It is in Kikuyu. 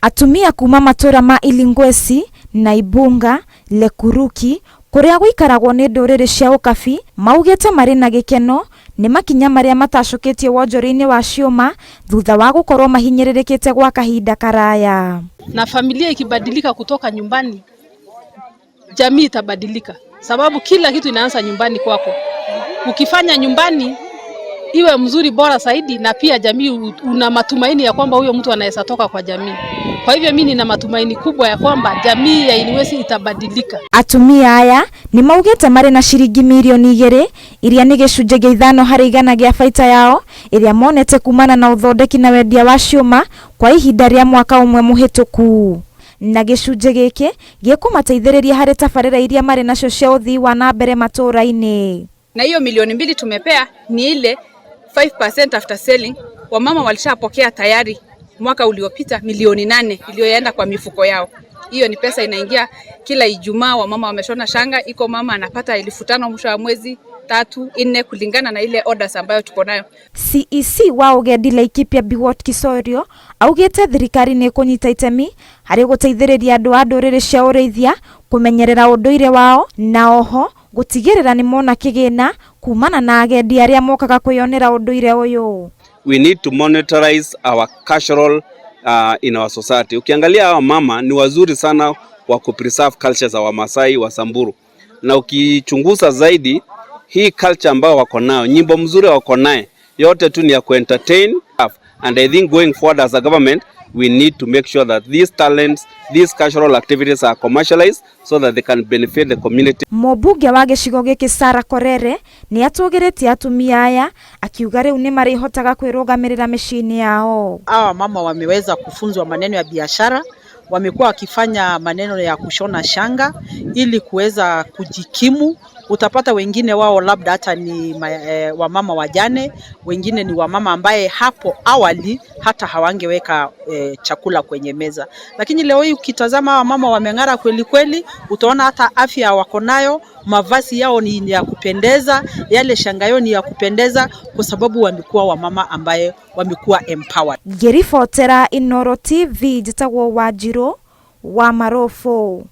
Atumia kuma matũra ma Ilingwesi, Naibunga, Lekuruki kũrĩa gũikaragwo nĩ ndũrĩrĩ cia ũkabi maugĩte marĩ na gĩkeno nĩ makinya marĩa matacũkĩtio wonjoria-inĩ wa ciũma thutha wa gũkorwo mahinyĩrĩrĩkĩte gwa kahinda karaya. Na familia ikibadilika kutoka nyumbani, jamii itabadilika, sababu kila kitu inaanza nyumbani kwako. Ukifanya nyumbani iwe mzuri bora zaidi, na pia jamii una matumaini ya kwamba huyo mtu anaweza toka kwa jamii. Kwa hivyo mimi nina matumaini kubwa ya kwamba jamii ya Ilwesi itabadilika. Atumia aya nĩ maugĩte marĩ na ciringi mirioni 2 iria nĩ gĩcunjĩ gĩa 5% gĩa baita yao ĩrĩa monete kumana na ũthondeki na wendia wa ciũma kwa ihinda rĩa mwaka ũmwe mũhĩtũku, na gĩcunjĩ gĩkĩ gĩkũmateithĩrĩria harĩ tabarĩra iria marĩ nacio cia ũthii wa na mbere matũũra-inĩ. Na hiyo milioni 2 tumepea ni ile 5% after selling. Wamama walishapokea tayari mwaka uliopita milioni 8 iliyoenda kwa mifuko yao. Hiyo ni pesa inaingia kila Ijumaa, wamama wameshona shanga, iko mama anapata 5,000 mwisho wa mwezi, tatu, nne, kulingana na ile orders ambayo tuko nayo. CEC wa ũgendi Laikipia Biwott Kisorio augĩte thirikari nĩ ĩkũnyita itemi harĩ gũteithĩrĩria andũ a ndũrĩrĩ cia ũrĩithia kũmenyerera ũndũire wao na oho gũtigĩrĩra nĩ mona kĩgĩna kumana na agendi arĩa mokaga kwĩyonera ũndũire ũyũ. We need to monetize our cultural in our society. Ukiangalia hawa mama ni wazuri sana wa kupreserve culture za Wamasai wa Samburu, na ukichunguza zaidi hii culture ambayo wako nayo, nyimbo mzuri wako naye, yote tu ni ya kuentertain, and I think going forward as a government we need to make sure that these talents, these cultural activities are commercialized so that they can benefit the community. Mũmbunge wa gĩcigo gĩkĩ Sarah Korere nĩ atũgĩrĩtie atumia aya akiuga rĩu nĩ marĩhotaga kwĩrũgamĩrĩra mĩciĩ-inĩ yao. Hawa mama wameweza kufunzwa maneno ya biashara, wamekuwa wakifanya maneno ya kushona shanga ili kuweza kujikimu. Utapata wengine wao labda hata ni wamama wajane, wengine ni wamama ambaye hapo awali hata hawangeweka chakula kwenye meza, lakini leo hii ukitazama hawa mama wameng'ara kweli kweli, utaona hata afya wako nayo, mavazi yao ni ya kupendeza, yale shanga yao ni ya kupendeza, kwa sababu wamekuwa wamama ambaye wamekuwa empowered. Ngĩribotera Inooro TV, njĩtagwo Wanjirũ wa Marobo.